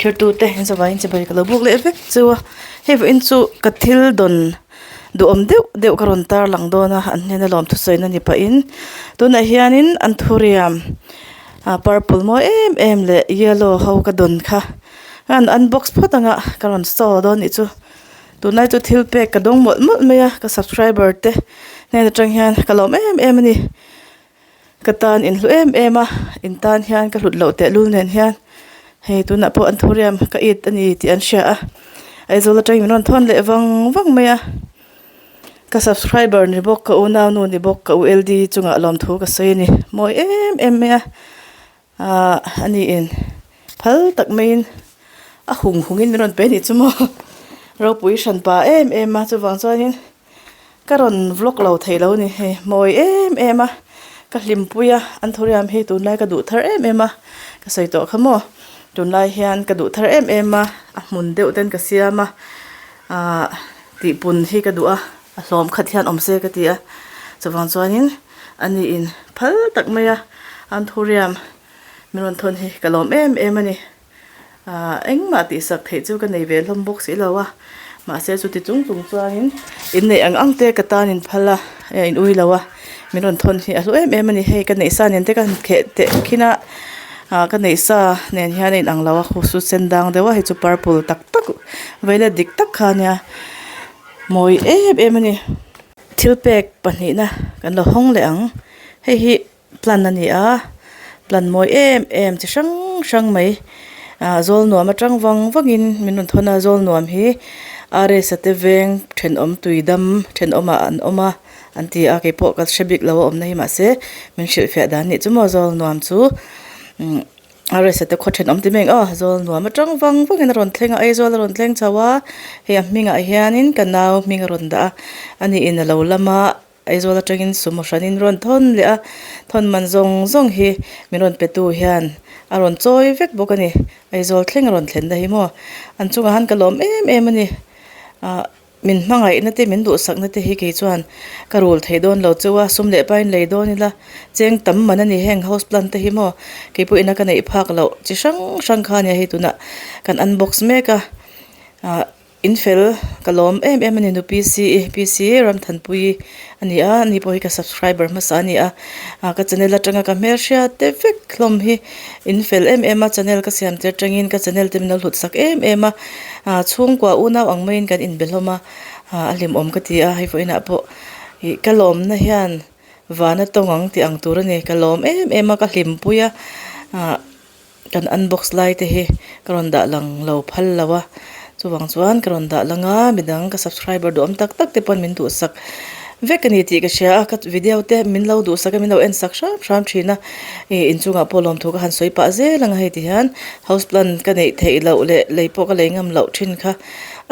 Thirtute in zavaiin chibai ka lo buk leh vek chu a hei vawiin chu ka thil dawn duhawm deuh deuh ka rawn tar lang dawn a an hnena lawm thusawi na ni pahin tunah hianin an thuriam ah purple mawi em em leh yellow ho ka dawn kha an unbox phawt anga ka rawn show dawn nih chu tunlai chu thil pek ka dawng mawlh mawlh mai a ka subscriber te hnen atang hian ka lawm em em a ni. Ka tan in hlu em em a, in tan hian ka hlut loh tehlul nen hian hei tunah pawh an thuriam ka it a ni tih an hria a, Aizawl atangin min rawn thawn leh vang vang mai a, ka subscriber ni bawk ka unaunu ni bawk ka ULD chungah lawmthu ka sawi a ni mawi em em mai a, ahh a ni in phal tak maiin a hung hungin min rawn pe a nih chu maw ropui hranpa em em a chuvang chuanin. Ka rawn vlog lo thei lo ni hei mawi em em a ka hlimpui a an thuriam hi tunlai ka duh thar em em a ka sawi tawh kha maw tunlai hian ka duh thar em em a a hmun deuh ten ka siam a ahh tihpun hi ka duh a a hlawm khat hian awm se ka ti a chuvang chuanin ani in phal tak mai a an thuriam min rawn thawn hi ka lawm em em a ni. Ahh engmah tihsak theih chu ka nei ve hlawm bawk si lo a mahse chuti chung chung chuanin inneih ang ang te ka tan in phal a a in ui lo a min rawn thawn hi a hlu em em a ni hei ka neih sa nen te ka han kheh teh khin a ah ka neih sa nen hian a in ang lo a khu chu sen dang deuh a hei chu purple tak tak violet dik tak kha a nia mawi em em a ni thil pek pahnihna kan lo hawng leh ang hei hi. Plan a ni a plan mawi em em chi hrang hrang mai ah zawl nuam atang vang vangin min rawn thawn a zawl nuam hi RS a te veng thenawm tui dam thenawm ah an awm a an ti a keipawh ka hre bik lo a awmna hi mahse min hrilhfiah dan nih chu maw zawl nuam chu umm RS a te khaw thenawm ti mai ang aw zawl nuam atang vang vangin a rawn thleng a Aizawl a rawn thleng chho a hei a hmingah hianin ka nau hming a rawn dah a ani in a lo lam a. Aizawl atangin sumo hranin rawn thawn leh a, thawn man zawng zawng hi min rawn pe tu hian a rawn chawi vek bawk a ni. Aizawl thleng a rawn thlen na hi maw an chungah han ka lawm em em a ni. Ahh min hmangaihna te min duhsakna te hi kei chuan ka rul thei dawn lo cheu a, sum leh pain lei dawn ila cheng tam man a ni heng house plant te hi maw kei pawhin a ka neih phak loh chi hrang hrang kha a nia hei tunah kan unbox mek a ahh. In fel ka lawm em em a ni nu PC PC Ramthanpuii a ni a ani pawh hi ka subscriber hmasa a ni a ah ka channel atanga ka hmelhriat te vek hlawm hi in fel em em a channel ka siam tir atangin ka channel te min lo hlut sak em em a ah chhungkua unau ang maiin kan inbe hlawm a ah a hlimawm ka ti a hei vawiinah pawh ih ka lawmna hian vana tawng ang tih ang tur a ni ka lawm em em a ka hlimpui a ah. Kan unbox lai te hi ka rawn dah lang lo phal lo a, chuvang chuan ka rawn dah lang a, midang ka subscriber duhawm tak tak te pawn min duhsak vek a ni tih ka hria a, ka video te min lo duhsak a min lo en sak hram hram thin a, ih inchungah pawh lawmthu ka han sawi pah zel ang a hei ti hian house plant ka neih theih loh leh lei pawh ka lei ngam loh thin kha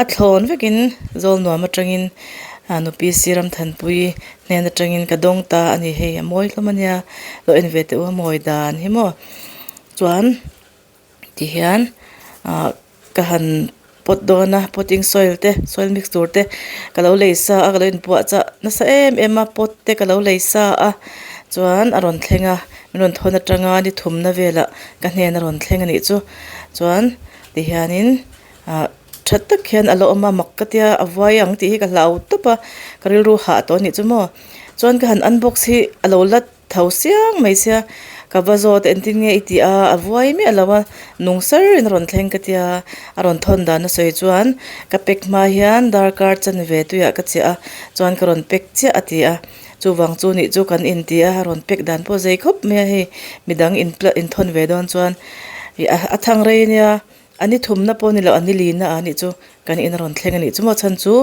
a thlawn vekin zawl nuam atangin nupi Siram Thanpui hnen atangin ka dawng ta a ni hei a mawi hlawm a nia lo en ve teh u a mawi dan hi maw. Chuan tihian ah ka han pot dawn a potting soil te soil mix tur te ka lo lei sa a ka lo inpuah chah nasa em em a pot te ka lo lei sa a chuan a rawn thleng a min rawn thawn atanga ni thumna velah ka hnen a rawn thleng a nih chu chuan tihianin ah tha tak hian a la awm a mak ka tia a vuai ang tih hi ka hlau tawp a ka rilru hah tawh a nih chu maw chuan ka han unbox hi a lo la Tho siang mai sia, ka va zawt engtin nge i tih a, a vuai miah lo a, nung sar in a rawn thleng ka tia, a rawn thawn dan a sawi chuan ka pack hma hian darkar chanve tuiah ka chiah a, chuan ka rawn pack chiah a ti a, chuvang chu nih chu kan in ti a, a rawn pack dan pawh zei khawp mai a hei midang in inthawn ve dawn chuan ih a thang rei ania. A ni thumna pawh ni loh a ni lina a nih chu kan in a rawn thleng a nih chu maw chhan chu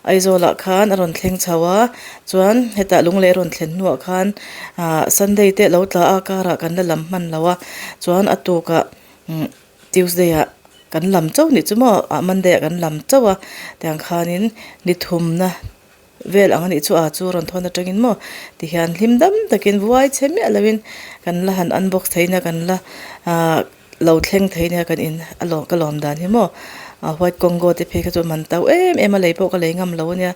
Aizawlah khan a rawn thleng chho a chuan hetah lunglei a rawn thlen hnuah khan ah Sunday te a lo tla a karah kan la lam hman lo a chuan a tukah umm Tuesday ah kan lam chauh nih chu maw ah Monday ah kan lam chauh a tiang khanin ni thumna. Vel ang anih chu a chu rawn thawn atangin maw tihian hlim dam takin vuai chhe miah loin kan la han unbox thei nia kan la ahh lo thleng thei nia kan in a lawm ka lawm dan hi maw a white congo te phei kha chu man to em em a lei pawh ka lei ngam lo ania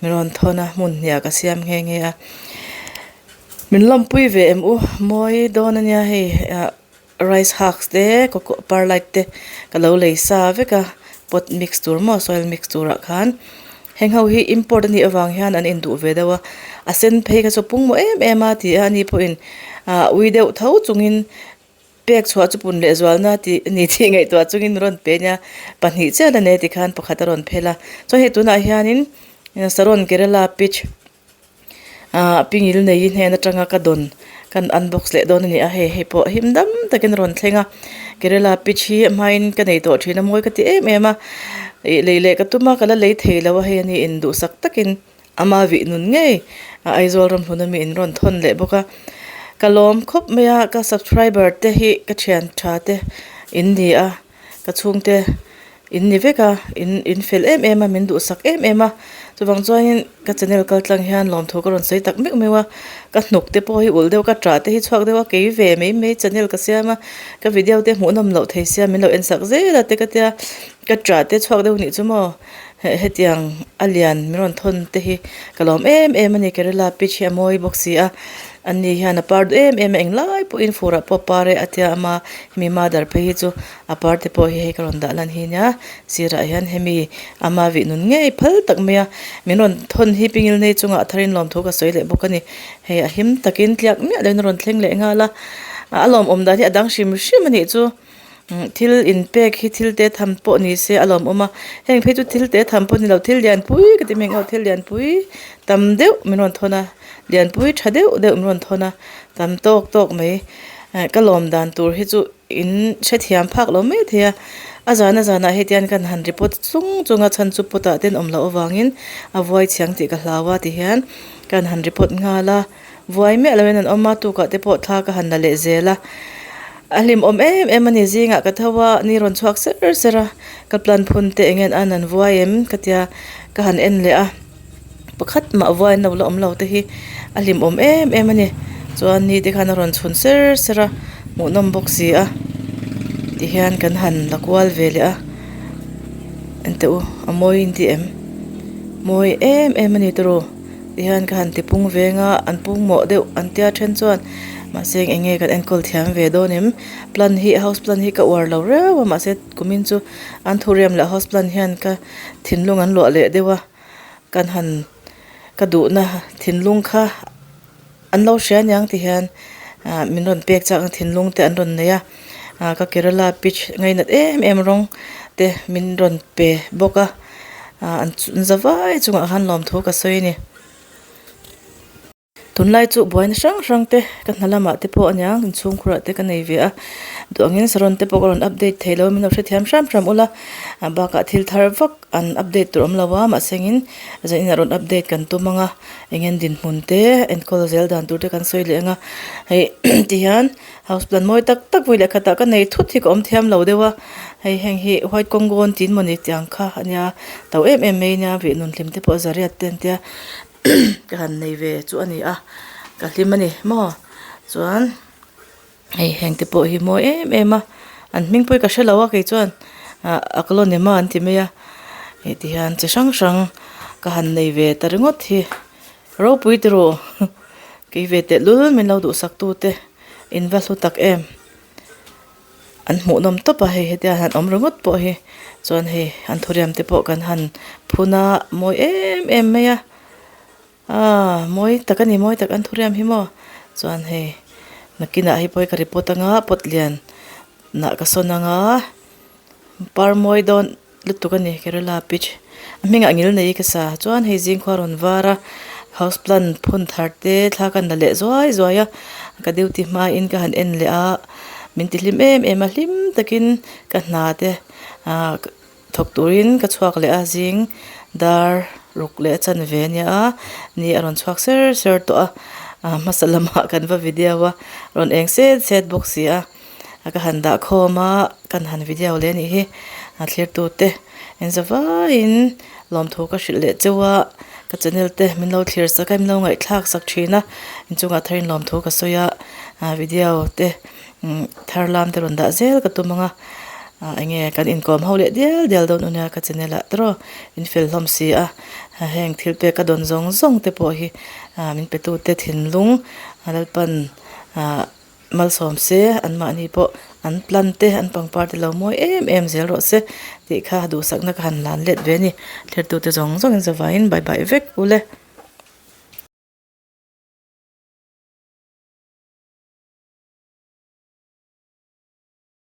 min rawn thawn a hmun hniah ka siam nghe nghe a min lawmpui ve em u mawi dawn ania hei ah. Rice husk te coco perlite te ka lo lei sa vek a pot mix tur maw soil mix turah khan heng ho hi import a nih avang hian an induh ve deuh a a sen phei kha chu a pung maw em em a ti a ani pawhin ah ui deuh tho chungin pek chhuah chu pun leh zualna tih a ni tih ngaihtuah chungin min rawn pe nia pahnih chiah la nei tikhan pakhat a rawn phel a chuan hei tunah hianin saron kerala peach. Ahh pingil nei hnen atanga ka dawn kan unbox leh dawn a ni a hei hei pawh him dam takin a rawn thleng a kerala peach hi a hmain ka nei tawh thin a mawi ka ti em em a ih lei leh ka tum a ka la lei thei lo a hei a ni induhsak takin ama vih nun ngei a Aizawl ram hlun ami in rawn thawn leh bawk a ka lawm khawp mai a ka subscriber te hi ka thian tha te in ni a. Ka chhungte in ni vek a, in in fel em em a, min duhsak em em a. Chuvang chuanin ka channel kal tlang hian lawmthu ka rawn sawi tak meuh meuh a, ka hnuk te pawh hi ulh deuh, ka ṭah te hi chhuak deuh a, kei ve mai mai channel ka siam a, ka video te hmuhnawm loh thei sia min lo en sak zel a te ka tia, ka ṭah te chhuak deuh nih chu maw hetiang a lian min rawn thawn te hi ka lawm em em a ni. Kerala peach hi a mawi bawk si a. An ni hian a par duh em em a, englai pawhin furah pawh a par e a tia ama hemi mother phei hi chu a par te pawh hi hei ka rawn dah lan hi nia sirah hian hemi ama vih nun ngei phal tak mai a min rawn thawn hi pingil nei chungah a tharin lawmthu ka sawi leh bawk a ni hei a him takin tliak miah loin a rawn thleng leh nghal a a lawmawm dan hi a dang hrim hrim a nih chu. Thil inpek hi thil te tham pawh ni se a lawmawm a, heng phei chu thil te tham pawh ni lo thil lianpui ka ti mai ang aw thil lianpui tam deuh min rawn thawn a lianpui tha deuh deuh min rawn thawn a tam tawk tawk mai eh ka lawm dan tur hi chu in hrethiam phak lo mai thei a a zan a zanah heti hian kan han report chung chung a chhan chu pot ah te an awm loh avangin a vuai chhiang tih ka hlau a ti hian kan han report nghal a. Vuai miah loin an awm a, tukah te pawh thla ka han la leh zel a. A hlimawm em em a ni, zingah ka tho a, ni rawn chhuak ser ser a, ka plan phun te eng en an vuai em ka tia ka han en leh a, pakhat mah vuai an lo la awm lo te hi a hlimawm em em a ni. Chuan ni te khan a rawn chhun ser ser a, hmuhnawm bawk si a, tihian kan han la kual ve leh a, enteh u a mawi inti em? Mawi em em a ni tawrh u. Tihian ka han ti pung veng a, an pung mawh deuh an tia then chuan mahse eng nge kan enkawl thiam ve dawn em? Plant hi house plant hi ka uar lo reuh a mahse kumin chu an thuriam leh house plant hian ka thinlung an luah leh deuh a, kan han ka duhna thinlung kha an lo hria aniang ti hian ah min rawn pek chak na thinlung te an rawn nei a, ah ka Kerala peach ngainat em em rawng te min rawn pe bawk a. Ah an za vai chungah khan lawmthu ka sawi a ni. Tunlai chu buaina hrang hrang te ka hna lamah te pawh aniang inchhungkhurah te ka nei ve a duh angin saron te pawh ka rawn update thei lo a min lo hrethiam hram hram ula ah bakah thil thar vak an update tur awm lo a mahse engin zanin ah rawn update kan tum ang a eng en dinhmun te enkawl zel dan tur te kan sawi leh ang a hei tihian. House plant mawi tak tak vawi leh khatah ka nei thut hi ka awm thiam lo deuh a, hei heng hi white congo an tiin mawni tih ang kha a nia to em em mai nia vih nun hlim te pawh zariat te an tia ka han nei ve chu a ni a ka hlim a ni maw chuan hei heng te pawh hi mawi em em a an hming pawh hi ka hre lo a kei chuan ah aglonema an ti mai a hei ti hian chi hrang hrang ka han nei ve ta ringawt hi ropui tiraw kei ve tehlul min lo duhsak tu te. In va hlu tak em? An hmuhnawm tawp a hei hetia han awm ringawt pawh hi chuan hei an thuriam te pawh kan han phun a mawi em em mai a aaa mawi tak a ni mawi tak an thuriam hi maw chuan hei nakinah hei pawh hi ka report anga pot lian nah ka sawn anga par mawi dawn. Lutuk a ni Kerala peach a hmingah ngil nei ka sa chuan hei zingkhua rawn var a house plant phun thar te thla ka na leh zuai zuai a ka duty hmain ka han en leh a min ti hlim em em a hlim takin ka hna te ah thawk turin ka chhuak leh a zing dar ruk leh a chanve a nia ni a rawn chhuak ser ser tawh a ah hmasa lamah kan va video a rawn eng set set bawk si a. A ka han dah khawm a kan han video leh anih hi a thlirtute en za vaiin lawmthu ka hrilh leh cheu a ka channel te min lo thlir sak a min lo ngaihthlak sak thin a inchungah tharin lawmthu ka sawi a ah video te thar lam te rawn dah zel ka tum ang a ah eng nge kan inkawm ho leh dial dial dawn ania ka channel ah te rawh in fel hlawm si a heng thil pek ka dawn zawng zawng te pawh hi ah min pe tute thinlung Lalpan ah. Malsawm se anmahni pawh an plan te an pangpar te lo mawi em em zel rawh se tih kha duhsakna ka han lan let ve a ni. Thlertute zawng zawngin zavaiin bye bye vek ule.